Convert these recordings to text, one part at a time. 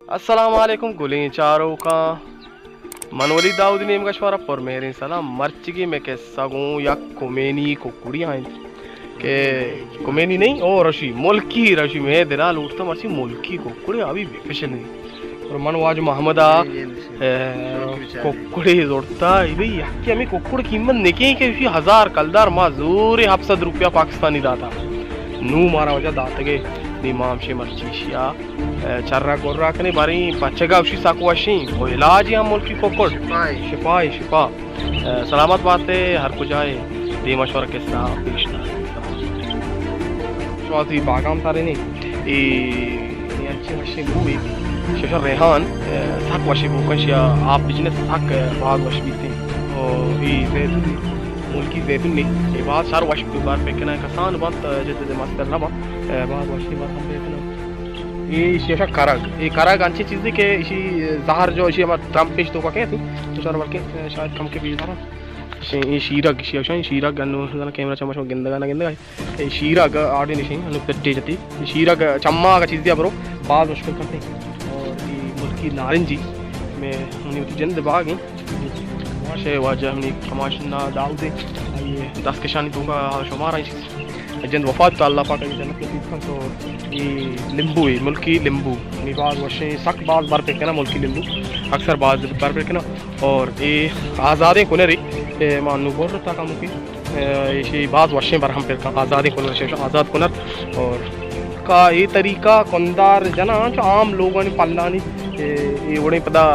السلام علیکم گلیں چاروکاں، من ولید داؤدی نیمگا شمارا پر مہریں سلام۔ مرچگی مئے قصہ گوں یک کمینی ککڑی آئیں کہ کمینی نہیں، او رشی، ملکی رشی، مئے دلا لوٹتا مرچی ملکی ککڑی ابھی بکشنی۔ اور من واجہ محمد آ، اے، ککڑی زڑتا، ای بھئی، یکی ہمیں ککڑ قیمت نکیں کہ اسی ہزار کلدار ما زور ہفت سد روپیہ پاکستانی داتا۔ نو مارا وجہ داتگے، نی ما ہمشے مرچی شیا۔ اے، چرا گورا کنے باریں پچگا اوشی سک وشیں۔ او علاج ہم ملکی ککڑ۔ شفائے۔ شفائے، شفا۔ اے، سلامت باتے، ہر کجائے۔ دیما شور قصہ پیش دار۔ شما تی باگام تارے نے۔ اے، اے انچیں وشیں بوے۔ ششا ریحان، اے، سک وشیں بو کن شیا آپ بجنے سک باز وش بیتے۔ او، اے زیتون، ملکی زیتون نے۔ اے باز شر وش بار پکنا کسان بنت، جد مستر نہ بنت۔ اے، باز وشیں بار ہم بیتنا۔ اے ایشی اشا کرگ، اے کرگ انچیں چیزے کہ ایشی زہر جو ایشی ہما ٹرمپ پیش تو کا کہتی، تو سر بلکہ شاید کم کے بیچ دارا۔ ایشی، اے شیرگ، ایشی اشا شیرگ انو زنا کیمرہ چمش گندگا نہ گندگا۔ اے شیرگ آڑے نشیں، انو پٹے جتی۔ اے شیرگ چما کا چیزے برو، باز مشکل کرتے۔ اور اے ملکی نارنجی، میں منی وتی جند باغ ہیں۔ کماش ہے واجہ ہمیں کماش نا داؤد ہے۔ آئیے دست کشانی تو کا شمار ہیں۔ جند وفات تو اللہ پاک جنت نصیب کن۔ تو یہ لیمبو ہے، ملکی لیمبو۔ نی باز وشیں، سک باز بر پکنا ملکی لیمبو۔ اکثر باز بر پکنا۔ اور یہ آزادیں کنری، یہ ما نو بور تا کم کی۔ اے، ایشی باز وشیں بر ہم پر کن، آزادیں کنر، شش آزاد کنر۔ اور کا اے طریقہ کندار جنا چو عام لوگانی پلانی، اے، اے وڑیں پدا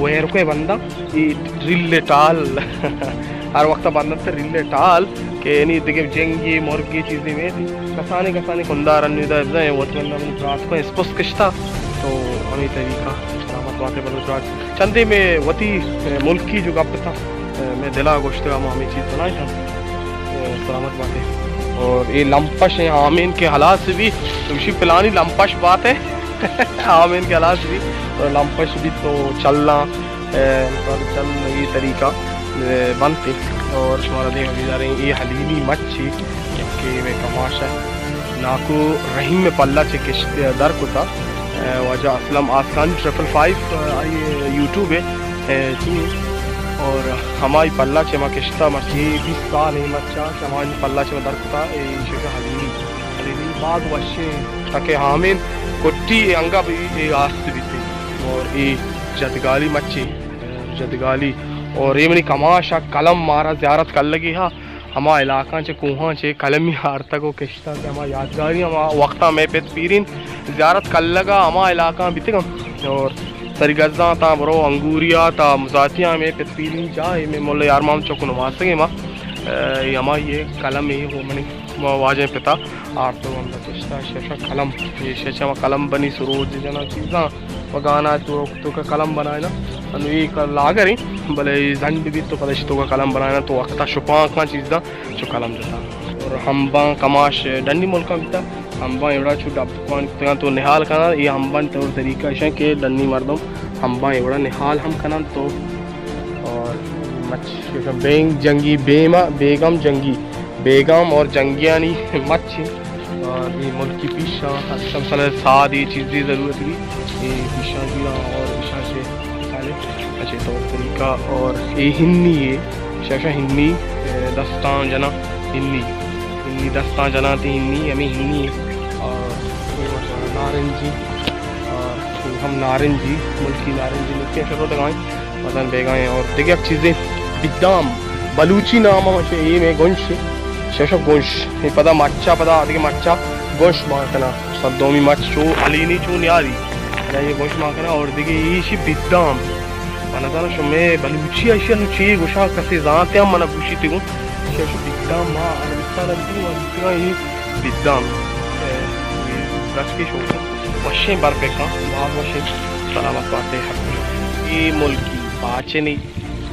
ویرکے بنداں، اے ڈرل ٹال، ہر وقت بندن تے ڈرل ٹال، کہ یعنی دگہ جنگی، مرگی چیزیں میں تھی۔ کسانے کسانے کندار انیدا ابزا ہیں، وت بندہ منی برات کو اسپس کشتا، تو ہمیں طریقہ سلامت باتے بلوچ راج۔ چندے میں وتی، اے، ملکی جو گپ تھا، اے، میں دلا گوشتگا ما ہمیں چیز بنائیں تھا۔ اے، سلامت باتے۔ اور یہ لمپش ہیں آمین کے حالات سے بھی، تمشی پلانی لمپش بات ہے۔ آمین کے حالات سے بھی، اور لمپش بھی تو چلنا، اے، مثال چل یہ طریقہ، اے، بنتے۔ اور شمارا دے ہمیں داریں یہ حلیمی مچھی، کہ میں کماشا ناکو رحیم پلہ چہ کشت در کتا۔ اے، واجہ اسلم آسکانی ٹرپل فائیو، اے، آئی یوٹیوب ہے، اے، چی ہے؟ اور ہمائی پلہ چہ ما کشتا مرچی بیست سال ہے مرچا کہ ہمائی پلہ چہ ما در کتا، اے، شکا حلیمی، حلیمی باز وشیں، تاکہ ہامین کٹی اے انگا بھی اے آست بیتے۔ اور اے جدگالی مچے، اے، جدگالی۔ اور اے منی کماشا قلم مارا زیارت کر لگی ہا۔ ہما علاقاں چہ کوہاں چہ قلمی آرتگ و کشتگ کہ ہما یادگاری ہما وقتاں مئے پت پیرین زیارت کلگ ء ہما علاقاں بیتگ انت۔ اور سرگزاں تاں برو انگوریا تا مزاتیاں مئے پت پیرین جاہ اے، مئے ملا یار محمد چک نماسگ اے ما، اے، ہما یہ قلم اے، وہ منی واجہ پتا آرتگ ہم کشتا ششا قلم، یہ ششا قلم بنی سروج جنا چیزاں۔ و گانا تو، تو کا قلم بنائے نا، انو یہ کا لاگر ہیں، بلے یہ زنڈ بھی تو پتہ تو کا قلم بنائے نا، تو وقتا شپان کان چیز دا، چو قلم جتا۔ اور ہمباں کماش ڈنی ملکاں بیتا، ہمباں ایوڑا چو ڈب کوان کتگاں تو نہال کنا، یہ ہمباں طور طریقہ اشاں کہ ڈنی مردم ہمباں ایوڑا نہال ہم کنن تو، اور مچ بینگ جنگی بیما، بیگم جنگی، بیگم اور جنگیانی مچ۔ اور یہ ملکی پیشاں، اکثر مثلاً ساد یہ چیزی ضرورت بھی، یہ پیشاں بھی اور پیشاں سے مثالے اچھے طور طریقہ۔ اور یہ ہنی ہے، ششا ہنی، اے، دستان جنا ہنی، ہنی دستان جنا تی ہنی، ہمیں ہنی ہے۔ اور یہ مثلاً نارنجی، اور ہم نارنجی، ملکی نارنجی، ملکی اچھا تو دکھائیں۔ مزن بیگاہیں اور دگہ یک چیزے بدام، بلوچی نام ہم چہ اے میں گنش، شش گنش۔ اے پدا مچا، پدا دگہ مچا گنش مان کنا۔ صدومی مچ چو علینی چو نیاری۔ انا یہ گنش مان کنا اور دگہ ایشی بدام۔ من نزاناں شمے بلوچی ایشی انو چی گوشا کسی زانتے ہم منا گوشی تگو۔ شش بدام ما عربستان ابدی و ابدی بدام۔ اے، اے، گچ کے شوق۔ وشیں بر پکاں، باز وشیں۔ سلامت باتے ہر کجا۔ اے ملکی پاچنے،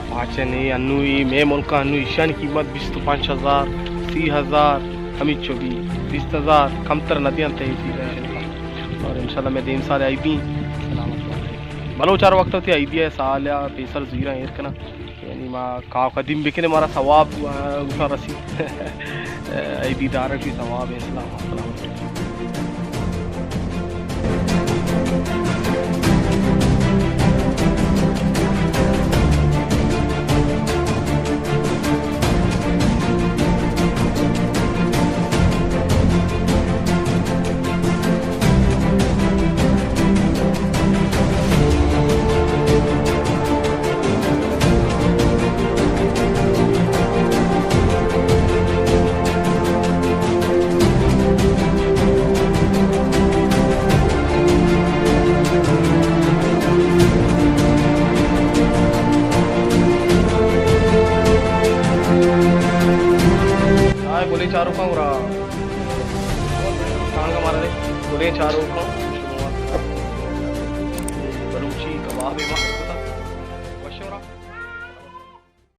پاچنے انو اے مئے ملکا انو ایشانی قیمت بیست و پنچ ہزار، سی ہزار، ہمیچو بھی بیست ہزار کمتر نہ دیاں تئی چیز ہے۔ اور انشاءاللہ مئے دیم سال آئی بی۔ سلامت باتے۔ بلوچ ہر وقت ہوتی آئی بی ہے، سال یا پیسر زیرا ایر کنا۔ یعنی ما کاو قدیم بکنے مارا ثواب، آ، گوشا رسی۔ اے دیدار کی ثواب ہے، اسلام، السلام علیکم۔ چاروکاں گڑا تانگہ مارا دے، گلیں چاروکاں، شما بلوچی کباب ما۔